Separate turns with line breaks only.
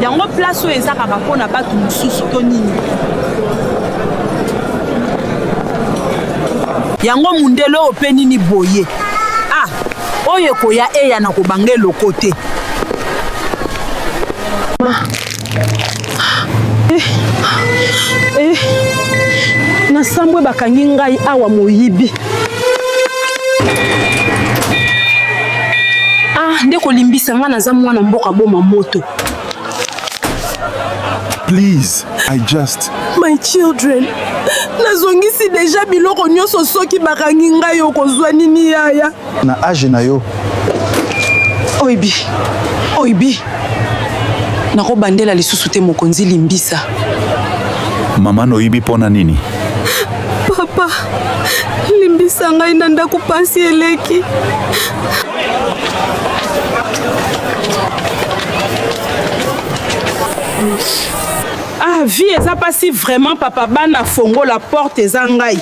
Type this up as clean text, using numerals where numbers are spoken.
Yango place oyo eza kaka mpo na batu mosusu to nini? Yango mundele oyo pe nini boye? Ah, oyo ekoya eya na kobanga eloko te. Eh, eh, nasambwe bakangi ngai awa moyibi. Ah, nde kolimbisa ngai naza mwana mboka boma moto.
Please, I just...
My children, nazongisi deja biloko nyonso soki bakangi ngai okozwa nini yaya?
Na age na yo.
Oibi, oibi. Nakobandela lisusu te mokonzi limbisa.
Mama noyibi pona nini?
Papa, limbisa ngai na ndako pasi eleki. Ah, vie eza pasi vraiment papa bana fongola porte eza ngai.